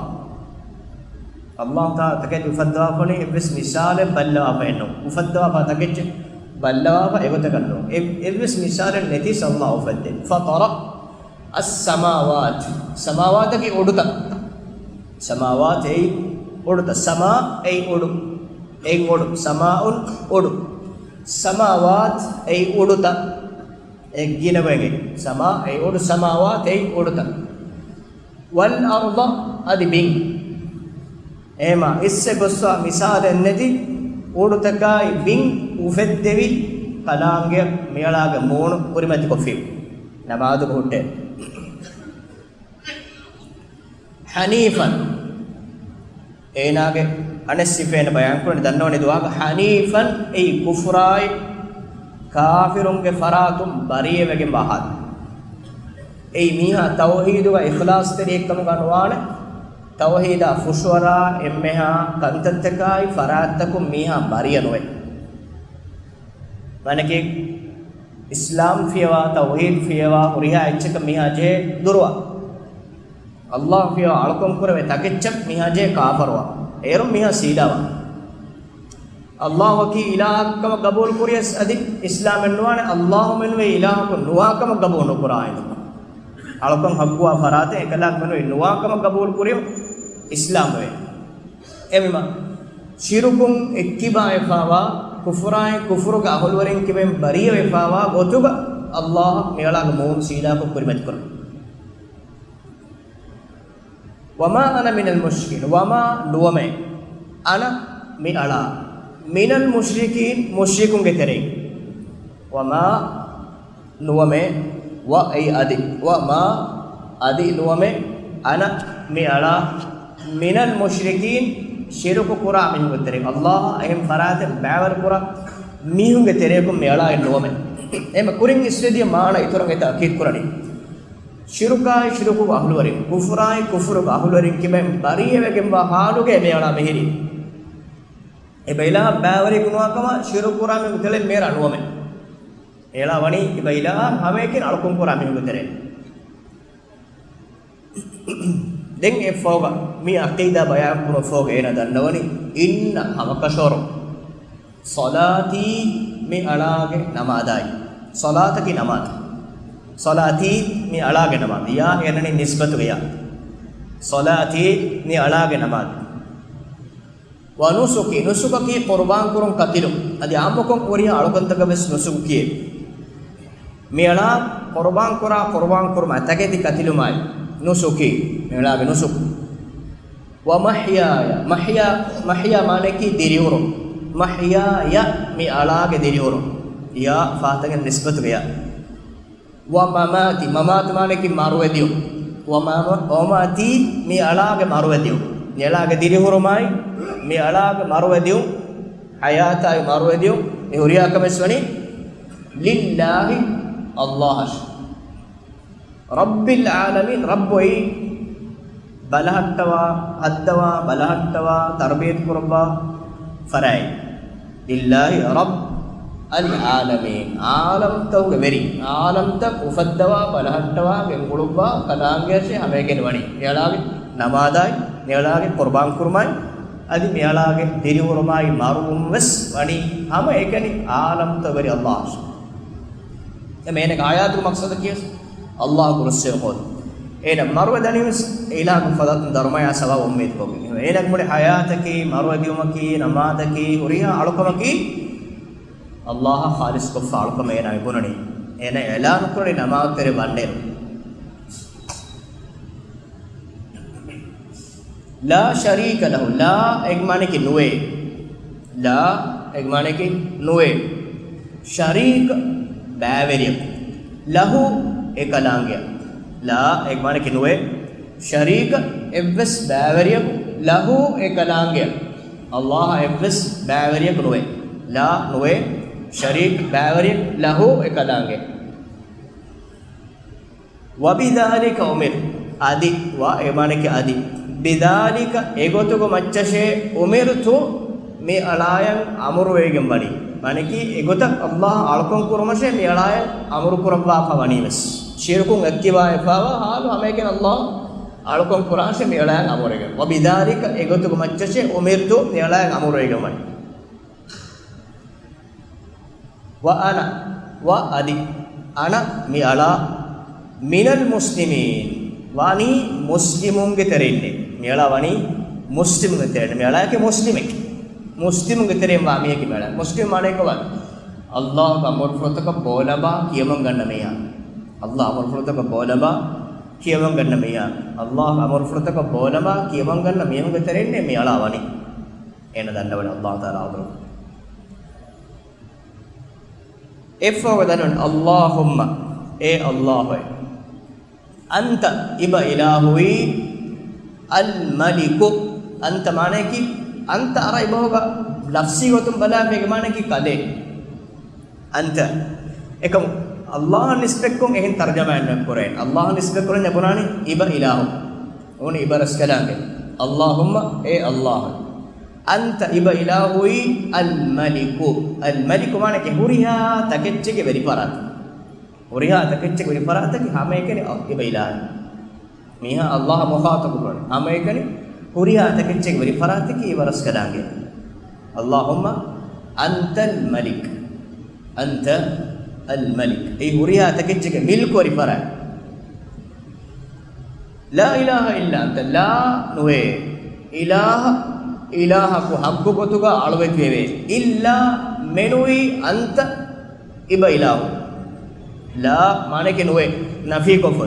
އައްލާހު ތާ ތަކެތި އުފައްދަވާފަނީ އެއްވެސް މިސާލެއް ބައްލަވާފައެއްނު. އުފައްދަވާފާ ތަކެއްޗެއް ބައްލަވާފަ އެގޮތަކަށްނު. އެ-، އެއްވެސް މިސާލެއް ނެތި އައްލާހު އުފެއްދެ. فطر السماوات. ސަމާވާތަކީ އުޑުތައް. ސަމާވާތް އެއީ އުޑުތައް. ސަމާ އެއީ އުޑު. އެއިން އުޑު. ސަމާއުން އުޑު. ސަމާވާތް އެއީ އުޑުތައް. އެ ގިނަގޮތްގެ. ސަމާ އެއީ އުޑު. ސަމާވާތް އެއީ އުޑުތައް. والأرض އަދި ބިން. އެހެމަ އިސްވެ ގޮސްފާ މިސާލެއް ނެތި އުޑުތަކާއި ބިން އުފެއްދެވި ކަލާނގެ މިއަޅާގެ މޫނު ކުރިމަތިކޮށްފި ނަމާދުގަ ހުއްޓޭ. ޙަނީފަން. އޭނާގެ އަނެއް ސިފައެއް ބަޔާންކުރަނީ ދަންނަވަނީ ދުޢާގަ. ޙަނީފަން އެއީ ކުފުރާއި ކާފިރުންގެ ފަރާތުން ބަރީއަވެގެންވާ ޙާލު. އެއީ މީހާ ތައުޙީދުގަ އިޚްލާޞްތެރިއެއްކަމުގަ ނުވާނެ. ތައުޙީދާ ފުށުއަރާ އެންމެހާ ކަންތައްތަކާއި ފަރާތްތަކުން މީހާ ބަރީއަ ނުވޭ. މާނައަކީ އިސްލާމް ފިޔަވާ، ތައުޙީދު ފިޔަވާ، ހުރިހާ އެއްޗަކަށް މީހާ ޖެހޭ ދުރުވާ. އައްލާހު ފިޔަވާ އަޅުކަން ކުރެވޭ ތަކެއްޗަށް މީހާ ޖެހޭ ކާފަރުވާ. އޭރުން މީހާ ސީދާވާ. އައްލާހުއަކީ އިލާހަކަށް ކަމަށް ގަބޫލު ކުރިޔަސް އަދި އިސްލާމެއް ނުވާނެ، އައްލާހު މެނުވެ އިލާހަކު ނުވާ ކަމަށް ގަބޫލު ނުކުރާ އިނދު. އަޅުކަން ޙައްޤުވާ ފަރާތެއް އެކަލާނގެ މެނުވެ ނުވާ ކަމަށް ގަބޫލު ކުރިޔަސް އިސްލާމް ވޭ. އެމީމަ ޝިރުކުން އެއްކިބާވެފާވާ، ކުފުރާއި ކުފުރުގެ އަހުލުވެރިން ކިބައިން ބަރީއަވެފާވާ ގޮތުގަ އައްލާހަށް މިއަޅާގެ މޫނު ސީދާކޮށް ކުރިމަތިކުރުން. وما أنا من المشركين، ވަމާ ނުވަމޭ، އަނަ މި އަޅާ، މިނަލް މުޝްރިކީން މުޝްރިކުންގެ ތެރެއިން. ވަމާ ނުވަމޭ، ވަ އެއީ އަދި، ވަމާ އަދި ނުވަމޭ، އަނަ މި އަޅާ، މިނަލް މުޝްރިކީން ޝިރުކު ކުރާ މީހުންގެ ތެރެއިން، އައްލާހަށް އެހެން ފަރާތެއް ބައިވެރި ކުރާ މީހުންގެ ތެރެއަކުން މި އަޅާއެއް ނުވަމޭ. އެހެން ކުރިން އިސްވެދިޔަ މާނަ އިތުރަށް އެ ތައުކީދު ކުރަނީ. ޝިރުކާއި ޝިރުކުގެ އަހުލުވެރިން، ކުފުރާއި ކުފުރުގެ އަހުލުވެރިން ކިބައިން ބަރީއަވެގެންވާ ޙާލުގައި މި އަޅާ މިހިރީ. އެބައިލާހަށް ބައިވެރި ނުވާކަމަށް ޝިރުކު ކުރާ މީހުންގެ ތެރެއިން މި އަޅާ ނުވަމޭ. އެ އަޅާ ވަނީ އެބައިލާހަށް ހަމައެކަނި އަޅުކަން ކުރާ މީހުންގެ ތެރެއިން. ދެން އެ ފަހުގަ މި ޢަޤީދާ ބަޔާން ކުރުމަށް ފަހުގަ އޭނާ ދަންނަވަނީ އިންނަ ހަމަކަށަވަރު ޞަލާތީ މި އަޅާގެ ނަމާދާއި. ޞަލާތަކީ ނަމާދު. ޞަލާތީ މި އަޅާގެ ނަމާދު. ޔާ އެނަނީ ނިސްބަތުގެ ޔާ. ޞަލާތީ، މި އަޅާގެ ނަމާދު. ވަނުސުކީ، ނުސުކަކީ ޤުރުބާން ކުރުން ކަތިލުން. އަދި ޢާއްމުކޮށް ހުރިހާ އަޅުކަންތަކަށް ވެސް ނުސުކު ކިޔޭ. މިއަޅާ ޤުރުބާން ކުރާ، ޤުރުބާން ކުރުމާ ތަކެތި ކަތިލުމާއި ނުސުކީ، މިއަޅާގެ ނުސުކު. ވަމަޙްޔާޔަ، މަޙްޔާ، މަޙްޔާ މާނައަކީ ދިރިހުރުން. މަޙްޔާޔަ، މި އަޅާގެ ދިރިހުރުން. ޔާ ފާތަގެ ނިސްބަތުގެ ޔާ. ވަމަމާތީ، މަމާތު މާނައަކީ މަރުވެދިޔުން. ވަމަ-، ވަމަމާތީ، މި އަޅާގެ މަރުވެދިޔުން. މި އަޅާގެ ދިރިހުރުމާއި، މި އަޅާގެ މަރުވެދިޔުން، ޙަޔާތާއި މަރުވެދިޔުން، މި ހުރިހާ ކަމެއް ވަނީ ލިއްލާހި، އައްލާހަށް. ރައްބިލް ޢާލަމީން، ރައްބު އެއީ ބަލަހައްޓަވާ، ހައްދަވާ، ބަލަހައްޓަވާ، ތަރުބިޔަތު ކުރައްވާ ފަރާތް. ލިއްލާހި ރައްބް އަލް ޢާލަމީން، ޢާލަމްތަކުގެ ވެރި، ޢާލަމްތައް އުފައްދަވާ، ބަލަހައްޓަވާ، ގެންގުޅުއްވާ، ކަލާނގެއަށޭ ހަމައެކަނި ވަނީ. މިއަޅާގެ ނަމާދާއި، މިއަޅާގެ ޤުރުބާން ކުރުމާއި، އަދި މިއަޅާގެ ދިރިހުރުމާއި މަރުވުން ވެސް ވަނީ ހަމައެކަނި ޢާލަމްތައް ވެރި އައްލާހަށް. އެމެ އޭނަގެ ޙަޔާތުގެ މަޤްޞަދަކީ ވެސް އައްލާހު ކުރުއްސި ހޯދުން. އޭނަ މަރުވެ ދަނީވެސް އެ އިލާހުގެ ފަޟާތުން ދަރުމަޔާ ސަވާބު އުއްމީދުކޮށްގެން. އޭނަގެ މުޅި ޙަޔާތަކީ، މަރުވެދިޔުމަކީ، ނަމާދަކީ، ހުރިހާ އަޅުކަމަކީ އައްލާހަށް ޚާލިޞްކޮށްފަ އަޅުކަމެއް އޭނާ މި ބުނަނީ. އޭނަ އިޢުލާނު ކުރަނީ ނަމާދުތެރޭ ވަންނޭރު. ލާ ޝަރީކަ ލަހު، ލާ އޭގެ މާނައަކީ ނުވޭ. ލާ އޭގެ މާނައަކީ ނުވޭ. ޝަރީކަ ބައިވެރިޔަކު. ލަހު އެކަލާނގެއަށް. ލާ އޭގެ މާނައަކީ ނުވޭ. ޝަރީކަ އެއްވެސް ބައިވެރިޔަކު. ލަހު އެކަލާނގެއަށް. އައްލާހަށް އެއްވެސް ބައިވެރިޔަކު ނުވޭ. ލާ ނުވޭ. ޝަރީކަ ބައިވެރިޔަކު. ލަހު އެކަލާނގެއަށް. ވަބިޛާލިކަ އުމިރް. އަދި، ވަ އޭގެ މާނައަކީ އަދި. ބިޛާލިކަ އެގޮތުގެ މައްޗަށޭ އުމިރްތު މި އަޅާޔަށް އަމުރުވެގެން ވަނީ. މާނައަކީ އެގޮތަށް އައްލާހަށް އަޅުކަން ކުރުމަށޭ މި އަޅާޔަށް އަމުރު ކުރައްވާފަ ވަނީ ވެސް. ޝިރުކުން އެއްކިވާ އެފާވާ ހާލު ހަމައެކަނި އައްލާހަށް އަޅުކަން ކުރާށޭ މި އަޅާޔަށް އަމުރުވެގެން. ވަބިޛާލިކަ އެގޮތުގެ މައްޗަށޭ އުމިރްތު މި އަޅާޔަށް އަމުރުވެގެން ވަނީ. ވަ އަނަ، ވަ އަދި، އަނަ މި އަޅާ، މިނަލް މުސްލިމީން، ވަނީ މުސްލިމުންގެ ތެރެއިންނޭ. މި އަޅާ ވަނީ މުސްލިމުންގެ ތެރެއިން. މި އަޅާއަކީ މުސްލިމެކޭ. މުސްލިމުންގެ ތެރެއިން ވާ މީހަކީ މި އަޅާ. މުސްލިމް މާނައީ ކޮބާ؟ އައްލާހުގެ އަމުރުފުޅުތަކަށް ބޯލަނބާ ކިޔަމަން ގަންނަ މީހާ. އައްލާހުގެ އަމުރުފުޅުތަކަށް ބޯލަނބާ ކިޔަމަން ގަންނަ މީހާ. އައްލާހުގެ އަމުރުފުޅުތަކަށް ބޯލަނބާ ކިޔަމަން ގަންނަ މީހުންގެ ތެރެއިންނޭ މި އަޅާ ވަނީ. އޭނަ ދަންނަވަނީ އައްލާހު ތަޢާލާ އަމުރު. އެއަށްފަހުގަ ދަންނަވަނީ، އައްލާހުއްމަ، އޭ އައްލާހުއޭ. އަންތަ، އިބަ އިލާހުއީ، އަލް މަލިކު. އަންތަ މާނައަކީ، އަންތަ އަރަބި ބަހުގަ ލަފްޒީ ގޮތުން ބަލާފައިގެ މާނައަކީ ކަލޭ. އަންތަ. އެކަމު، އައްލާހަށް ނިސްބަތްކޮށް އެހެން ތަރުޖަމާއެއް ނުކުރޭ. އައްލާހަށް ނިސްބަތްކުރަންޏާ ބުނާނީ އިބަ އިލާހު. އުނި އިބަ ރަސްކަލާނގެ. އައްލާހުއްމަ، އޭ އައްލާހު. އަންތަ އިބަ އިލާހުއީ އަލް މަލިކު. އަލް މަލިކު މާނައަކީ ހުރިހާ ތަކެއްޗެއްގެ ވެރިފަރާތް. ހުރިހާ ތަކެއްޗެއްގެ ވެރިފަރާތަކީ ހަމައެކަނި އިބަ އިލާހު. މީހާ އައްލާހަށް މުޚާޠަބު ކުރަން. ހަމައެކަނި ހުރިހާ ތަކެއްޗެއްގެ ވެރިފަރާތަކީ އިބަ ރަސްކަލާނގެ. އައްލާހުއްމަ އަންތަލް މަލިކް. އަންތަ އަލް މަލިކް. އެއީ ހުރިހާ ތަކެއްޗެއްގެ މިލްކުވެރި ފަރާތް. ލާ އިލާހަ އިއްލާ އަންތަ. ލާ ނުވޭ. އިލާހަ، އިލާހަކު ހައްގު ގޮތުގަ އަޅުވެތިވެވޭ. އިއްލާ މެނުވީ އަންތަ އިބަ އިލާހު. ލާ މާނައަކީ ނުވޭ، ނަފީކޮށްފަ.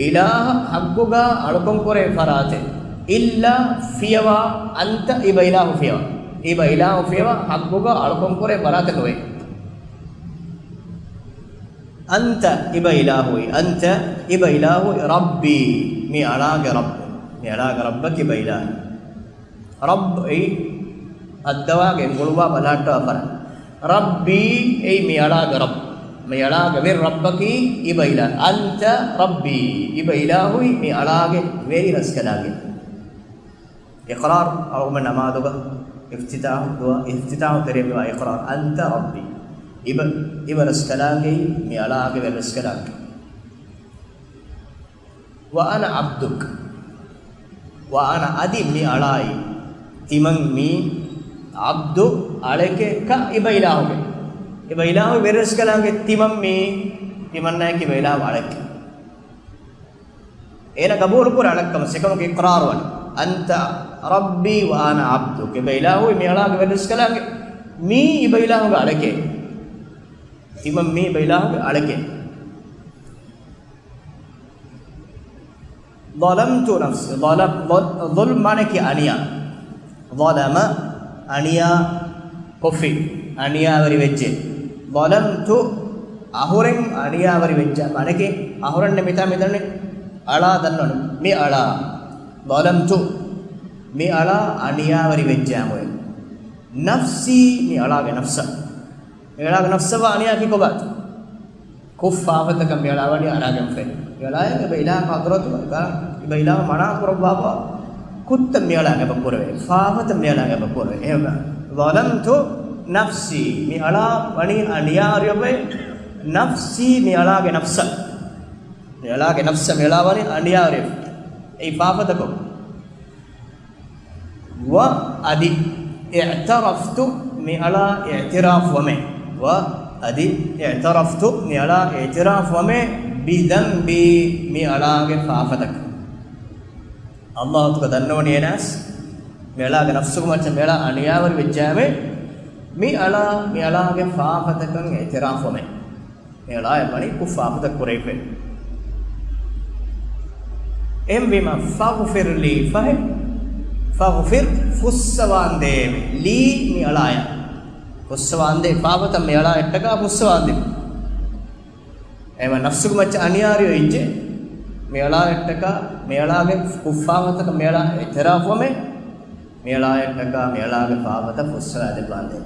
އިލާހަށް ހައްގުގަ އަޅުކަން ކުރޭ ފަރާތެއް. އިއްލާ ފިޔަވާ، އަންތަ އިބަ އިލާހު ފިޔަވާ. އިބަ އިލާހު ފިޔަވާ، ހައްގުގަ އަޅުކަން ކުރޭ ފަރާތެއް ނުވޭ. އަންތަ އިބަ އިލާހުއީ، އަންތަ އިބަ އިލާހުއީ، ރައްބީ، މި އަޅާގެ ރައްބު. މި އަޅާގެ ރައްބަކީ އިބަ އިލާހު. ރައްބު އެއީ ހައްދަވާ ގެންގުޅުއްވާ ބަލަހައްޓަވާ ފަރާތް. ރައްބީ އެއީ މި އަޅާގެ ރައްބު. މި އަޅާގެ ވެރި ރައްބަކީ އިބަ އިލާހު. އަންތަ ރައްބީ. އިބަ އިލާހުއީ މި އަޅާގެ ވެރި ރަސްކަލާނގެ. އިޤްރާރު އަޅުގަނޑު ނަމާދުގަ އިފްތިތާޙު ދުޢާ، އިފްތިތާޙު ތެރޭ މިވާ އިޤްރާރު. އަންތަ ރައްބީ. އިބަ، އިބަ ރަސްކަލާނގެއީ މި އަޅާގެ ވެރި ރަސްކަލާނގެ. ވައަނަ ޢަބްދުކަ. ވައަނަ އަދި މި އަޅާއީ. ތިމަން މީ ޢަބްދު އަޅެކޭ ކަ އިބަ އިލާހުގެ. އިބަ އިލާހު ވެރި ރަސްކަލާނގެ ތިމަން މީ. ތިމަންނާއެކީ އިބަ އިލާހު އަޅެކޭ. އޭނަ ގަބޫލުކުރާ އަޅަކަށް ކަމަށް އެކަމަކު އިޤްރާރުވާނެ. أنت ربي وأنا عبدك. އިބަ އިލާހު މި އަޅާގެ ވެރިރަސްކަލާނގެ، މީ އިބަ އިލާހުގެ އަޅެކޭ. ތިމަން މީ އިބަ އިލާހުގެ އަޅެކޭ. ظلمت نفسي. ظلم، ظل، ظلم މާނައަކީ އަނިޔާ. ظلم، އަނިޔާ ކޮށްފި، އަނިޔާވެރި ވެއްޖެ. ظلمت، އަހުރެން އަނިޔާވެރި ވެއްޖާ މާނައަކީ އަހުރެންނެއް މިތާ މިދަނީ އަޅާ ދަންނަވަން މި އަޅާ. ظلمت، މި އަޅާ އަނިޔާވެރި ވެއްޖާމުއޭ. نفسي، މި އަޅާގެ ނަފްސަށް. މި އަޅާގެ ނަފްސަށް ވާ އަނިޔާއަކީ ކޮބާތަ؟ ކުށް ފާފަތަކަށް މި އަޅާ ވަނީ އަރާގެންފައި. މި އަޅާއަށް އެބަ އިލާހު ޙަޟްރަތުގަ އިބަ އިލާހު މަނާ ކުރައްވާފަ ކުށްތައް މި އަޅާއަށް އެބަ ކުރެވޭ. ފާފަތައް މި އަޅާއަށް އެބަ ކުރެވޭ. އެހެންވެ، ظلمت نفسي، މި އަޅާ ވަނީ އަނިޔާވެރި. نفسي، މި އަޅާގެ ނަފްސަށް. މި އަޅާގެ ނަފްސަށް މި އަޅާ ވަނީ އަނިޔާވެރި. އެއީ ފާފަތަކުން. ވަ އަދި، اعترفت، މި އަޅާ އިޢުތިރާފުވަމޭ. ވަ އަދި، اعترفت، މި އަޅާ އިޢުތިރާފުވަމޭ، بذنبي، މި އަޅާގެ ފާފަތަކަށް. އައްލާހު ތަޢާލާ ދަންނަވަނީ އޭނާސް، މި އަޅާގެ ނަފްސުގެ މައްޗަށް މި އަޅާ އަނިޔާވެރި ވެއްޖާމޭ، މި އަޅާ، މި އަޅާގެ ފާފަތަކަށް އިޢުތިރާފުވަމޭ. މި އަޅާއަށް ވަނީ ކުށް ފާފަތައް ކުރެވިފައި. އެހެންވީމަ، فاغفر لي، ފަހެ، فاغفر، ފުއްސަވާންދޭ، لي، މި އަޅާއަށް. ފުއްސަވާންދޭ، ފާފަތައް މި އަޅާއަށްޓަކާ ފުއްސަވާންދޭ. އެހެންވީމަ ނަފްސުގެ މައްޗަށް އަނިޔާވެރިވެއްޖެ، މި އަޅާއަށްޓަކާ، މި އަޅާގެ ކުށް ފާފަތަކަށް މި އަޅާ އިޢުތިރާފުވަމޭ، މި އަޅާއަށްޓަކާ، މި އަޅާގެ ފާފަތައް ފުއްސަވާދެއްވާންދޭ.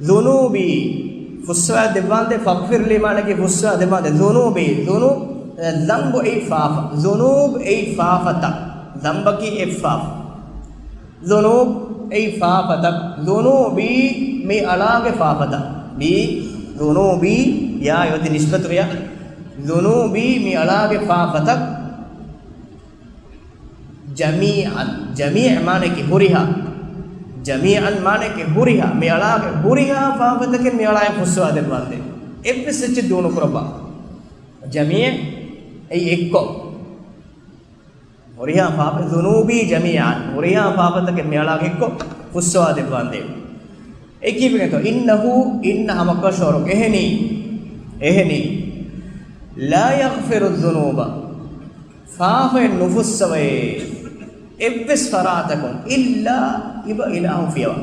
ذنوبي، ފުއްސަވާ ދެއްވާންދޭ، فاغفر لي މާނައަކީ ފުއްސަވާ ދެއްވާންދޭ. ذنوبي، ذنوب، ذنب އެއީ ފާފަ. ذنوب އެއީ ފާފަތައް. ذنب އަކީ އެއް ފާފަ. ذنوب އެއީ ފާފަތައް. ذنوبي މި އަޅާގެ ފާފަތައް. ބީ، ذنوبي، ޔާ އޮތީ ނިސްބަތު ޔާ. ذنوبي މި އަޅާގެ ފާފަތައް. جميعا، جميع މާނައަކީ ހުރިހާ. جميعا މާނައަކީ ހުރިހާ. މި އަޅާގެ ހުރިހާ ފާފަތަކެއް މި އަޅާއަށް ފުއްސަވާ ދެއްވާންދޭ. އެއްވެސް އެއްޗެއް ދޫނުކުރައްވާ. جميع އެއީ އެއްކޮށް. ހުރިހާ ފާފަ، ذنوبي جميعا. ހުރިހާ ފާފަތަކެއް މި އަޅާގެ އެއްކޮށް ފުއްސަވާ ދެއްވާންދޭ. އެކީ ވެގެންތޯ، إنه، އިންނަ ހަމަކަށަވަރު، އެހެނީ، އެހެނީ، لا يغفر الذنوب، ފާފައެއް ނުފުއްސަވައޭ އެއްވެސް ފަރާތަކުން، إلا، އިބަ އިލާހު ފިޔަވާ.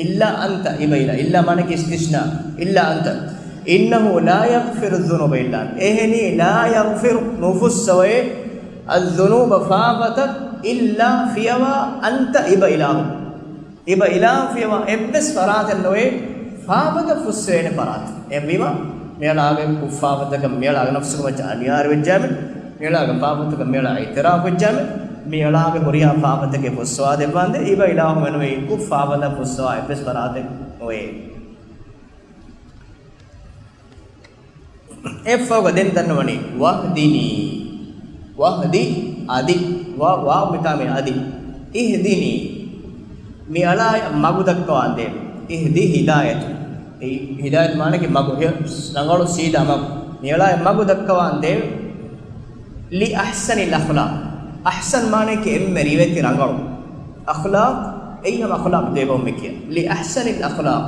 إلا أنت، އިބަ އިލާ، إلا މާނައަކީ އިސްތިސްނާ، إلا أنت، إنه لا يغفر الذنوب إلا أنت، އެހެނީ، لا يغفر، ނުފުއްސަވައޭ، الذنوب، ފާފަތައް، إلا، ފިޔަވާ، أنت، އިބަ އިލާހު. އިބަ އިލާހު ފިޔަވާ އެއްވެސް ފަރާތެއް ނުވޭ، ފާފަތައް ފުއްސެވޭނެ ފަރާތެއް. އެހެންވީމަ، މިއަޅާގެ ކުށް ފާފަތަކަށް މިއަޅާގެ ނަފްސުގެ މައްޗަށް އަނިޔާވެއްޖާމެ، މިއަޅާގެ ފާފަތަކަށް މިއަޅާ އިޢުތިރާފު ވެއްޖާމެ، މިއަޅާގެ ހުރިހާ ފާފަތަކެއް ފުއްސަވާ ދެއްވާނދޭ، އިބަ އިލާހު މެނުވީ ކުށް ފާފަތައް ފުއްސަވާ އެއްވެސް ފަރާތެއް ނުވޭ. އެއަށްފަހުގަ ދެން ދަންނަވަނީ، واهدني. واهد، އަދި، ވާ، ވާވް މިތާ މި އަދި. اهدني. މި އަޅާއަށް މަގު ދައްކަވާނދޭ. اهد هداية. އެ ހިދާޔަތު މާނައަކީ މަގު، ހެޔޮ ރަނގަޅު ސީދާ މަގު. މި އަޅާއަށް މަގު ދައްކަވާނދޭ. لأحسن الأخلاق. އަޙްސަން މާނައަކީ އެންމެ ރިވެތި ރަނގަޅު. އަޚްލާޤް، އެއީ ހަމަ އަޚްލާޤް ދޭބަހުން މި ކިޔާ. لأحسن الأخلاق.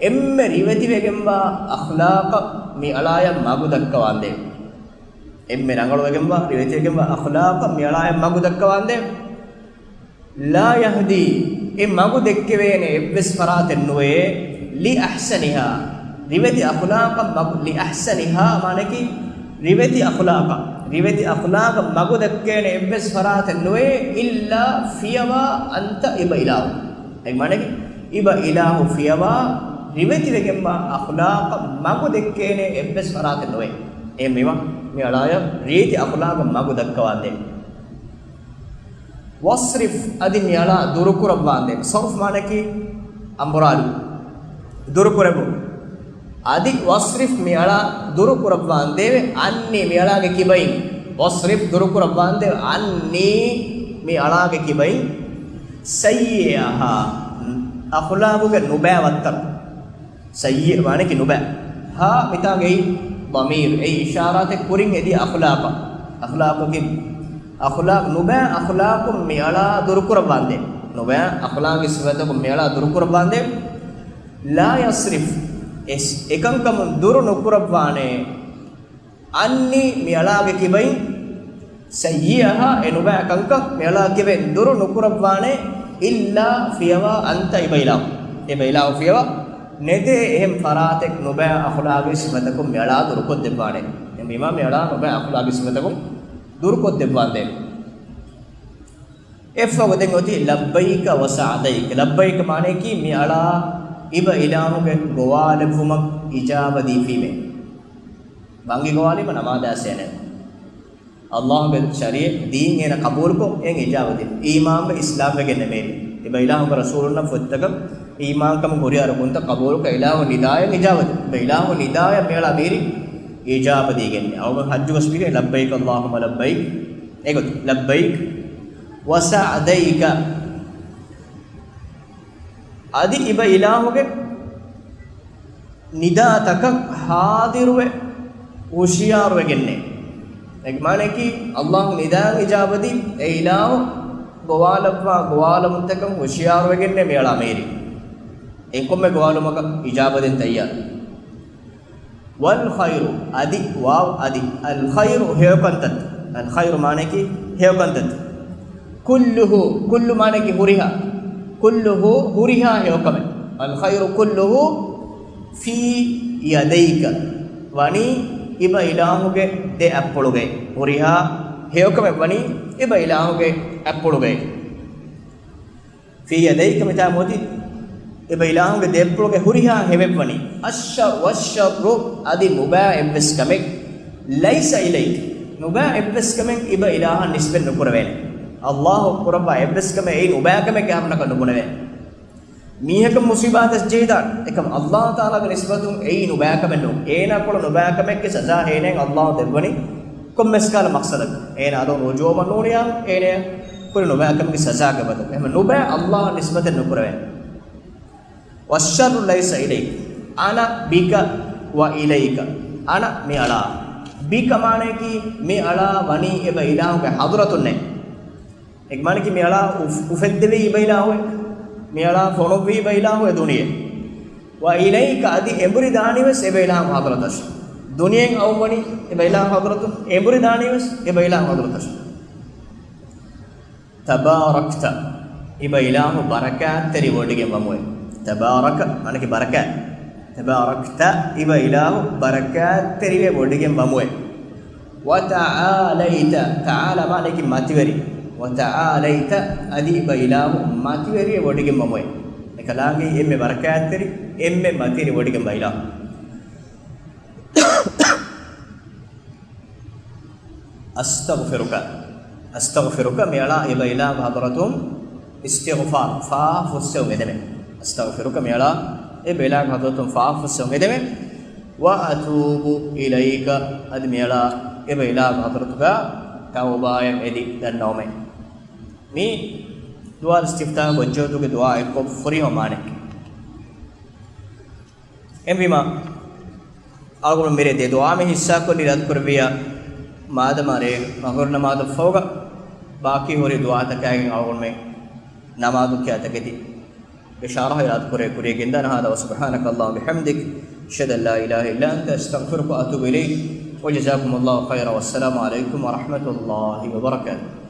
އެންމެ ރިވެތިވެގެންވާ އަޚްލާޤަށް މި އަޅާއަށް މަގު ދައްކަވާނދޭ. އެންމެ ރަނގަޅުވެގެންވާ، ރިވެތިވެގެންވާ އަޚްލާޤަށް މި އަޅާއަށް މަގު ދައްކަވާނދޭ. لا يهدي، އެ މަގު ދެއްކެވޭނެ އެއްވެސް ފަރާތެއް ނުވޭ. لأحسنها، ރިވެތި އަޚްލާޤަށް މަގު، لأحسنها މާނައަކީ ރިވެތި އަޚްލާޤަށް، ރިވެތި އަޚްލާޤަށް މަގު ދެއްކޭނެ އެއްވެސް ފަރާތެއް ނުވޭ، إلا ފިޔަވާ، أنت އިބަ އިލާހު. އެ މާނައަކީ އިބަ އިލާހު ފިޔަވާ، ރިވެތިވެގެންވާ އަޚްލާޤަށް މަގު ދެއްކޭނެ އެއްވެސް ފަރާތެއް ނުވޭ. އެހެންވީމަ، މި އަޅާއަށް ރީތި އަޚްލާޤަށް މަގު ދައްކަވާނދޭ. واصرف، އަދި މި އަޅާ ދުރުކުރައްވާނދޭ. ޞަރްފު މާނައަކީ އަނބުރާލު. ދުރުކުރެއްވުން. އަދި واصرف، މި އަޅާ ދުރުކުރައްވާނދޭވެ، عني، މި އަޅާގެ ކިބައިން. واصرف، ދުރުކުރައްވާނދޭވެ، عني، މި އަޅާގެ ކިބައިން. سيئها، އަޚްލާޤުގެ ނުބައި ވައްތަރު. سيئ މާނައަކީ ނުބައި. ހާ މިތާގައި ޟަމީރު، އެއީ އިޝާރާތެއް ކުރިން އެދިޔަ އަޚުލާޤަށް. އަޚުލާޤަކީ، އަޚުލާޤު، ނުބައި އަޚުލާޤުން މިއަޅާ ދުރުކުރައްވާނދޭ. ނުބައި އަޚުލާޤީ ސިފަތަކުން މިއަޅާ ދުރުކުރައްވާނދޭ. ލާ ޔަޞްރިފް، އެ، އެކަންކަމުން ދުރު ނުކުރައްވާނެ. ޢަންނީ، މިއަޅާގެ ކިބައިން، ސައްޔިއަހާ، އެ ނުބައި ކަންކަން މިއަޅާ ކިބައިން ދުރު ނުކުރައްވާނެ. އިއްލާ، ފިޔަވާ، އަންތަ، އިބަ އިލާހު. އިބަ އިލާހު ފިޔަވާ. ނެތޭ އެހެން ފަރާތެއް ނުބައި އަޚުލާޤީ ސިފަތަކުން މިއަޅާ ދުރުކޮށްދެއްވާނެ. އެހެންވީމާ މިއަޅާ ނުބައި އަޚުލާޤީ ސިފަތަކުން ދުރުކޮށްދެއްވާނދޭ. އެއްފަހު ދެން އޮތީ ލައްބައިކަ ވަސަޢްދައިކަ. ލައްބައިކަ މާނަޔަކީ މިއަޅާ އިބަ އިލާހުގެ ގޮވާލެއްވުމަށް އިޖާބަ ދީފީމޭ. ބަންގި ގޮވާލީމަ ނަމާދާސޭނެ. އައްލާހުގެ ޝަރީޢަތް ދީން އޭނަ ޤަބޫލުކޮށް އެން އިޖާބަ ދީ. އީމާންވެ އިސްލާމްވެގެން ނެމޭރި. އިބަ އިލާހުގެ ރަސޫލުންނަށް ފޮތްތަކަށް އީމާންކަމުގެ ހުރިހާ ރުކުންތައް ޤަބޫލުކޮށް އިލާހު ނިދާޔަށް އިޖާބަ ދީ. އިބަ އިލާހު ނިދާޔަށް މިއަޅާ މީރި އިޖާބަ ދީގެން. އަޅުގަނޑު ޙައްޖު ގޮސްފިގެން ލައްބައިކަ އައްލާހުއްމަ ލައްބައިކް. އެގޮތުން ލައްބައިކް ވަސަޢްދައިކަ. އަދި އިބަ އިލާހުގެ ނިދާތަކަށް ޙާޟިރުވެ ހުޝިޔާރުވެގެންނޭ. އޭގެ މާނަޔަކީ، އައްލާހު ނިދާއަށް އިޖާބަދީ، އެ އިލާހު ގޮވާލައްވާ ގޮވާލުންތަކަށް ހުޝިޔާރުވެގެންނޭ މިއަޅާ މޭރި. އެ ކޮންމެ ގޮވާލުމަކަށް އިޖާބަދޭން ތައްޔާރު. ވަލްޚައިރު، އަދި، ވާވް އަދި، އަލްޚައިރު ހެޔޮކަންތައް، އަލްޚައިރު މާނަޔަކީ ހެޔޮކަންތައް. ކުއްލުހު، ކުއްލު މާނަޔަކީ ހުރިހާ، ކުއްލުހު ހުރިހާ ހެޔޮކަމެއް. އަލްޚައިރު ކުއްލުހު ފީ ޔަދައިކަ، ވަނީ އިބަ އިލާހުގެ ދެ އަތްޕުޅުގައި. ހުރިހާ ހެޔޮކަމެއް ވަނީ އިބަ އިލާހުގެ އަތްޕުޅުގައި. ފީ ޔަދައިކަ މިތާ މޮދި އިބަ އިލާހުގެ ދެއަތްޕުޅުގެ ހުރިހާ ހެޔޮއެއްވަނީ. އައްޝަ، ވައްޝައްރު، އަދި ނުބައި އެއްވެސް ކަމެއް، ލައިސަ އިލައިކަ، ނުބައި އެއްވެސް ކަމެއް އިބަ އިލާހަށް ނިސްބަތް ނުކުރެވޭނެ. އައްލާހު ކުރައްވާ އެއްވެސް ކަމެއް އެއީ ނުބައި ކަމެއްގެ ހަމަނަކަށް ނުބުނެވޭނެ. މީހަކަށް މުޞީބާތަށް ޖެހިދާނެ. އެކަމަ އައްލާހު ތަޢާލާގެ ނިސްބަތުން އެއީ ނުބައި ކަމެއް ނޫން. އޭނާ ކުޅު ނުބައި ކަމެއްގެ ސަޒާ އޭނައަށް އައްލާހު ދެއްވަނީ ކޮންމެސް ކަހަލަ މަޤްޞަދަކަށް. އޭނާ އަލުން ރުޖޫޢަވަން ނޫނިއްޔާ އޭނަޔަށް ކުރި ނުބައި ކަމެއްގެ ސަޒާގެ ބަދަލު. އެހެން ނުބައި އައްލާހަށް ނިސްބަތެއް ނުކުރެވޭނެ. ވައްޝައްރު ލައިސަ އިލައިކަ. އަނަ ބިކަ ވަ އިލައިކަ. އަނަ މި އަޅާ. ބިކަ މާނަޔަކީ މި އަޅާ ވަނީ އެބަ އިލާހުގެ ޙަޟްރަތުންނޭ. އެ މާނަކީ މި އަޅާ އުފް-، އުފެއްދެވީ އިބަ އިލާހުއޭ. މި އަޅާ ފޮނުއްވީ އިބަ އިލާހުއޭ ދުނިޔެ. ވަ އިލައިކަ އަދި އެނބުރި ދާނީވެސް އިބަ އިލާހު ޙަޟްރަތަށް. ދުނިޔެއިން އައުވަނީ އިބަ އިލާހު ޙަޟްރަތުން، އެނބުރި ދާނީވެސް އިބަ އިލާހު ޙަޟްރަތަށް. ތަބާރަކްތަ، އިބަ އިލާހު ބަރަކާތްތެރި ވޮޑިގެން ވަމުއޭ. ތަބާރަކަ މާނަކީ ބަރަކާތް. ތަބާރަކްތަ، އިބަ އިލާހު ބަރަކާތްތެރިވެ ވޮޑިގެން ވަމުއޭ. ވަތަޢާލައިތަ، ތަޢާލާ މާނައަކީ މަތިވެރި. ވަތަޢާލައިތަ، އަދި އިބަ އިލާހު މަތިވެރިވެ ވޮޑިގެން ވަމުއޭ. އެކަލާނގެއީ އެންމެ ބަރަކާތްތެރި، އެންމެ މަތިވެރި ވޮޑިގެންވާ އިލާހު. އަސްތަޣްފިރުކަ. އަސްތަޣްފިރުކަ މިއަޅާ އެބަ އިލާހު ޙަޟްރަތުން އިސްތިޣްފާރު ފާފަ ފުއްސެވުން އެދެމެ. އަސްތަޣްފިރުކަ މިއަޅާ އެބަ އިލާހު ޙަޟްރަތުން ފާފަ ފުއްސެވުން އެދެމެ. ވައަތޫބު އިލައިކަ، އަދި މިއަޅާ އެބަ އިލާހު ޙަޟްރަތުގަ ތައުބާއަށް އެދި ދަންނަވަމޭ. މި ދުޢާ އިސްތިފްތާޙު ވައްޖަހުތުގެ ދުޢާ އެއްކޮށް ފުރިހަމަ މާނައެއް. އެހެންވީމާ، އަޅުގަނޑު މިރޭ ދެ ދުޢާ މި ހިއްސާކޮށްލީ އިރާދަކުރެއްވިއްޔާ، މާދަމާ ރޭ މަޣްރިބު ނަމާދު ފަހުގަ ބާކީ ހުރި ދުޢާތަކާގެން އަޅުގަނޑުމެން ނަމާދު ކިޔާ ތަކެތި އިޝާރާ އިރާދަކުރޭ ކުރިޔަށް ގެންދާނަ. ހާދާ ވަސުބްޙާނަކަ އައްލާހުއްމަ ބިޙަމްދިކަ، އަޝްހަދު އައް ލާ އިލާހަ އިއްލާ އަންތަ، އަސްތަޣްފިރުކަ ވައަތޫބު އިލައިކަ. ވަޖަޒާކުމުއްލާހު ޚައިރާ. ވައްސަލާމު ޢަލައިކުމް ވަރަޙްމަތުއްލާހި ވަބަރަކާތުހު.